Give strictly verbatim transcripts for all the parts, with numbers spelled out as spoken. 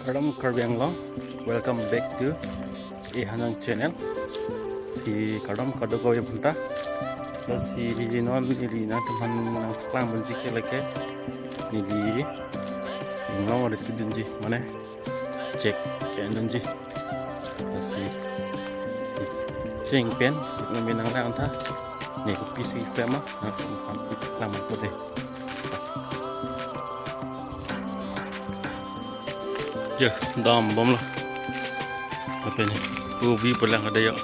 Kardom Karbi Anglong, welcome back to A Hanjang channel. Si kardom kadokave aphanta. Lasi non neli nangtum aphan nangpaklang ponji ke lake neli inglong aridun dunji, mane chek ke-en dunji. Lasi cheng pen nanglang tha. Ne kopisi klem ma, nangtum aphan paklang po dei. Ya, dambomlo. Apa ni? Ubi pelang ada ya.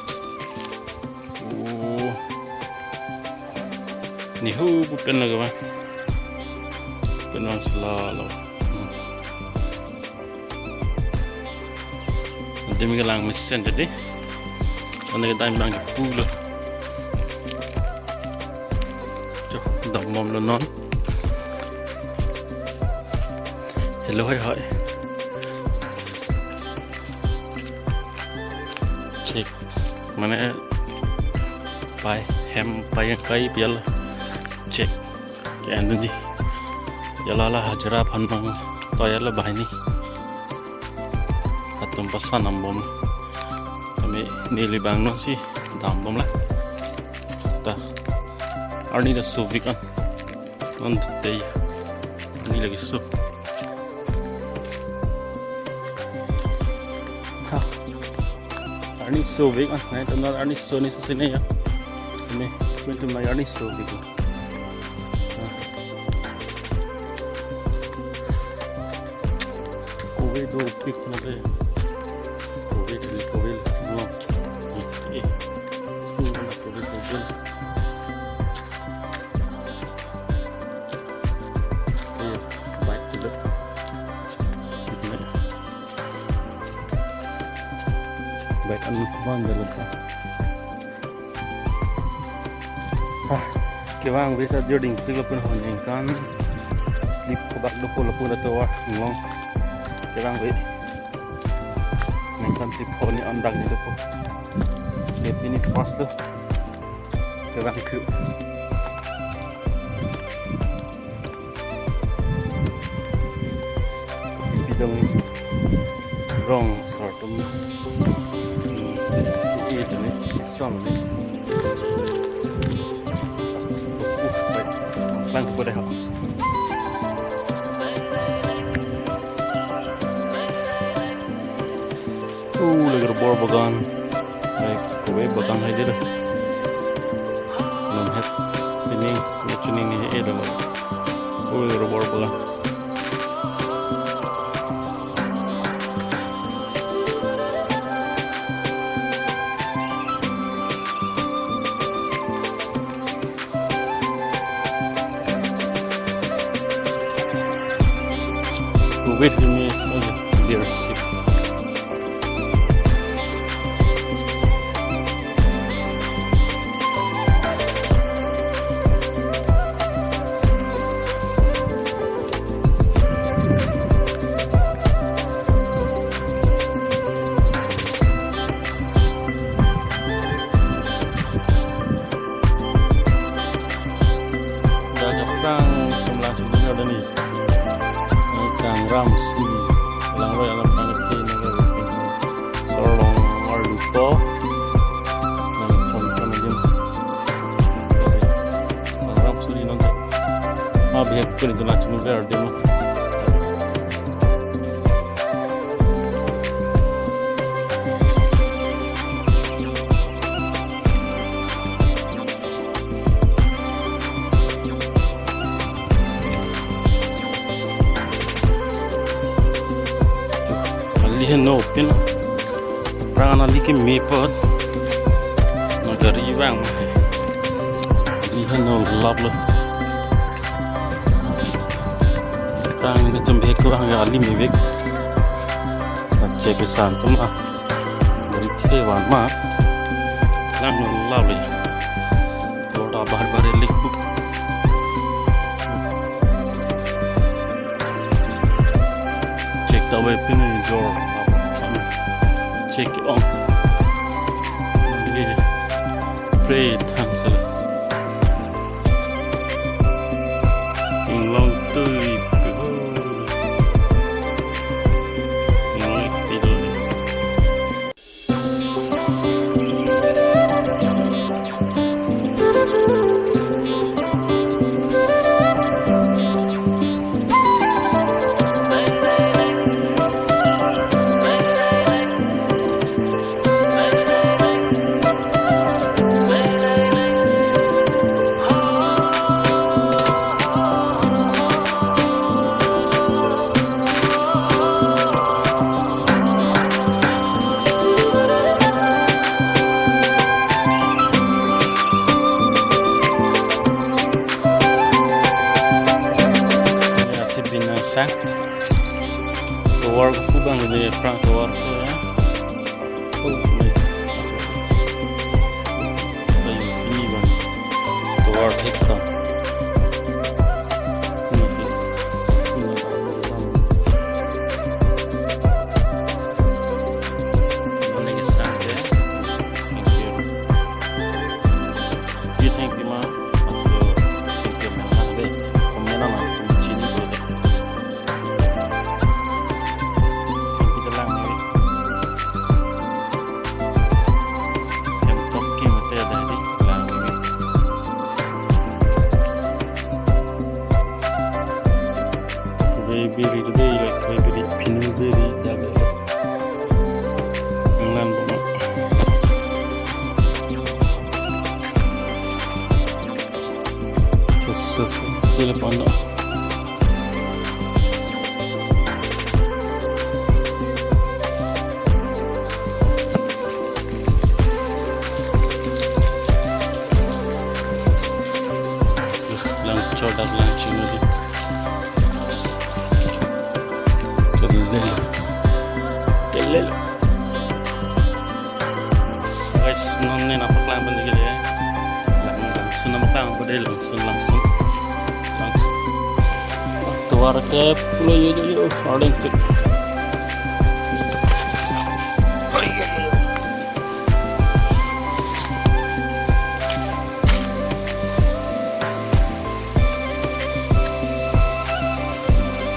Oh. Ne hu pu pen lake ba. Pen vang sela lo. Hmm. Adim kelang mesen jadi. Ane kedam abang kepu lo. Cho, dambomlo non. Hello, hai, hai. Chek. Mane pai hem pai kai pial. Chek. Ke-en dunji. Ya la la hajira aphan bang toya la banghini. Latum pasan dambom. Kami neli bang non si dambomlo. Ta. Arni ta sovik an. Non tei. Arni lagi so. Ha. Arni sovik an. Nangtum aphan arni so ni so sini ya. Ini, nangtum aphan arni sovik. Ha. Kove dopik na de. Kove dopik, kove lo. Eh. Kove dopik. Eh, bike ke do. Bike an bang dalo. Ah, kevang ave ta joding tik lo pen ho ningkan. Di kobak dopo lapu la tovar inglong. Kevang ave. Ningkan si pho ni andak ni dopo. Kepini first lo. Kevang ke. Bidong rong sartum. Ini ini sam ni. Uh, baik. Lang ko deh. Uh, lagi rubber bagan. Baik, kove bagan hai dei. Lam het ini, ini chini ni eh dolo. Ui, rubber bagan. Wait, ini saja. Biar sip. Dak aphrang sumlang sumlang ada ni. Nangkang ramsi. Langroi alam tangki nangkang. Sorong arlupo. Nang chon chon jin. Nang ramsi non ta. Ma bihek pun itu nang chun ver demo. Ali heno pin. Rang ali keme apot. Na gari vang. Ali heno lap lo. Rang ni chum bihek ko hang ali mevek. Na chek ke san tum ah. Gari the van ma. Lang no lap lo. Road ta bahar bahar lik buk. Chek ta ave pin jor. Chek on. Ye pray thangsel. Inglong tui. Tovar ko bang le prang tovar ko ya. Oh, le. Tayo ini bang. Tovar thek ta. Ini sih. Ini bang. Ini ke sa ya. Thank you. Di thank you ma. Aso thank you ma. Comment na tum chini ko. Thank you lang ni. Em tok ki mate ada di lang ni. Baby ri de, like baby ri, pinu baby jaga. Ngan bang. Sus, sus, telepon do. Lang chodak lang chino di. Kelele. Kelele. Guys, non ne nangpaklang pen lagi dei. Lang, langsun nangpaklang pen dei, langsun, langsun. Langsun. Ah, tovar ke pulo yo yo yo, arleng ke. Ay, ay, ay.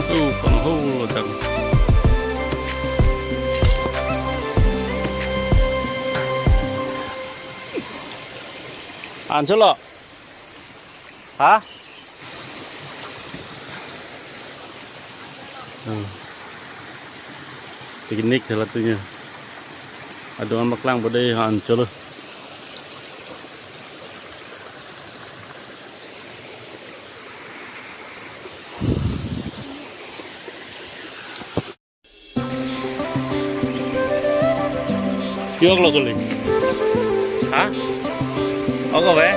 Oh, pang ho lo tang. Ancholo. Ha? Hmm. Picnic hala tunya. Adung nangpaklang pen dei, ha, ancholo. Yok lo kuli. Ha? Ogo be?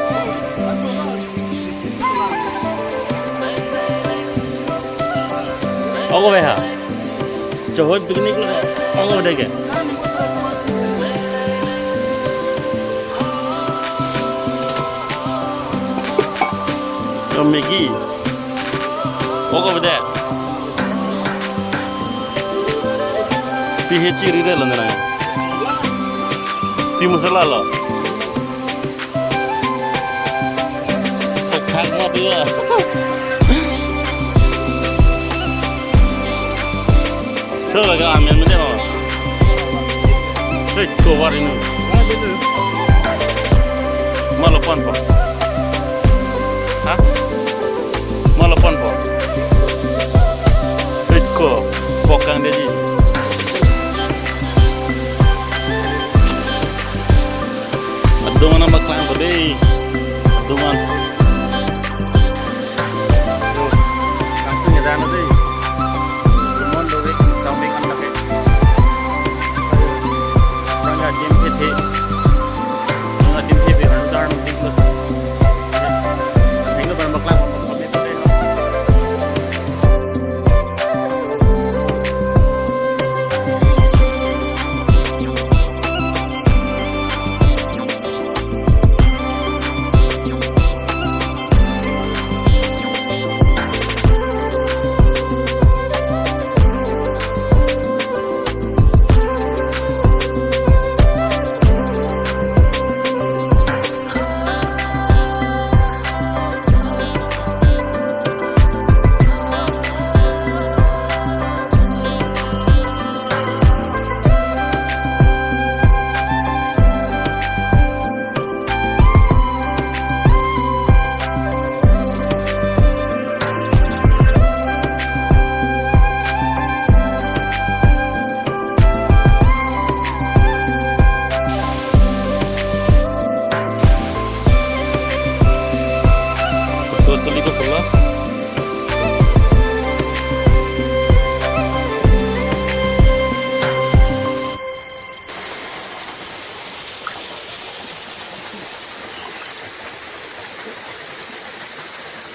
Ogo be ha? Johor picnic lo. Ogo be ke? Yo Maggi. Ogo be de? Pi he chiri re lo nang. Pi masala lo. Thak ma dia. Thela ga amen mede ma. Hei, ko war inu. Malo pan pa. Ha? Malo pan pa. Hei, ko. Pokang de di. Adung nangpaklang pen dei. Adung an. Yo, langsung ya dan dei. Semon do wek, sampai kan pakai. Bangga jim pete. Bangga jim pete, bangga jim pete. Bangga nangpaklang pen dei.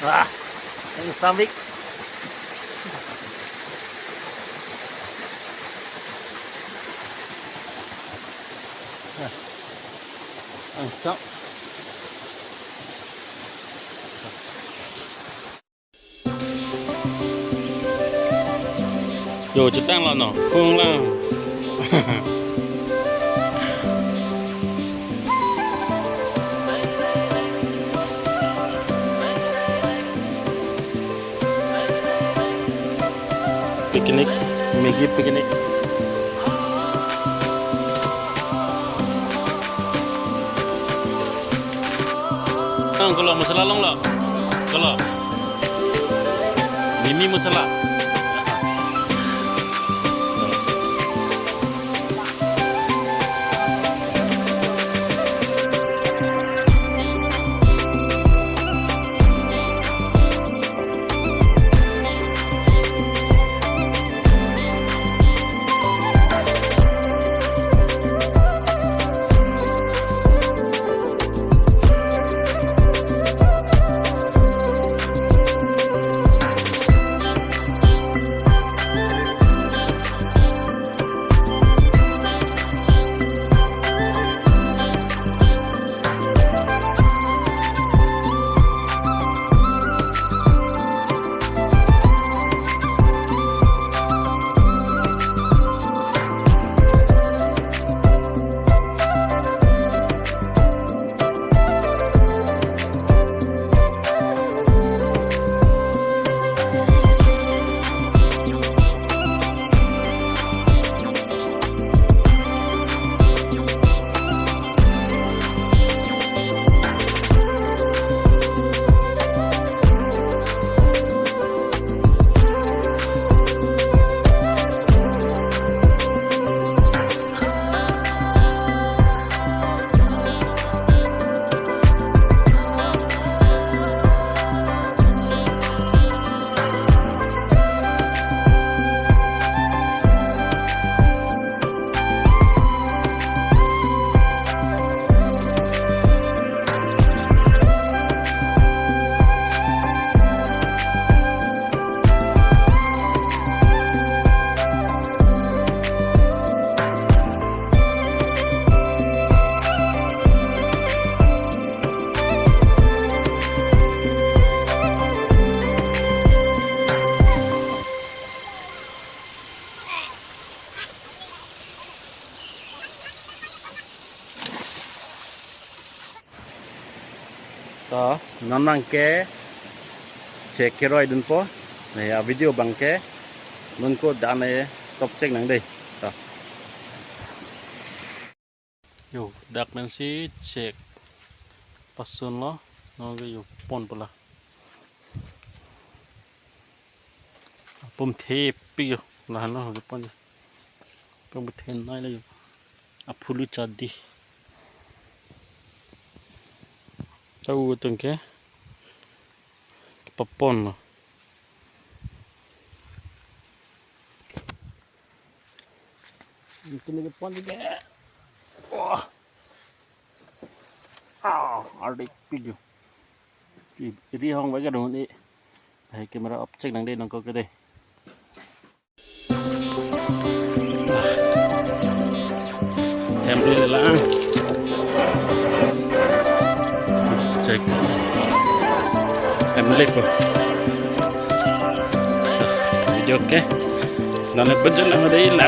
Wah, yang samik. Angsam. Yo, chetang lo no. Pung lang. Picnic, Maggi picnic. Ang kalau masala longlo. Kalau. Mimi masala. To, non abangke chek keroi dunpo. Ne, a video abangke non ko dan e stop chek nang dei. To. Yo, dak pensi chek pasunlo, non ke yo pon pula. Pum the pi yo, lahan lo ke pon yo. Pum the nai lo yo. Aphulu chadi. Tahu tengke papon lo. Itum lagi pon juga. Wah. Ah, ardik video. Ri hong baga dong ni. Hai, camera off chek nang dei nangkok ke dei. Hem le lang. Chek. Hem le po. Video ke. Nane bajan ang dei na.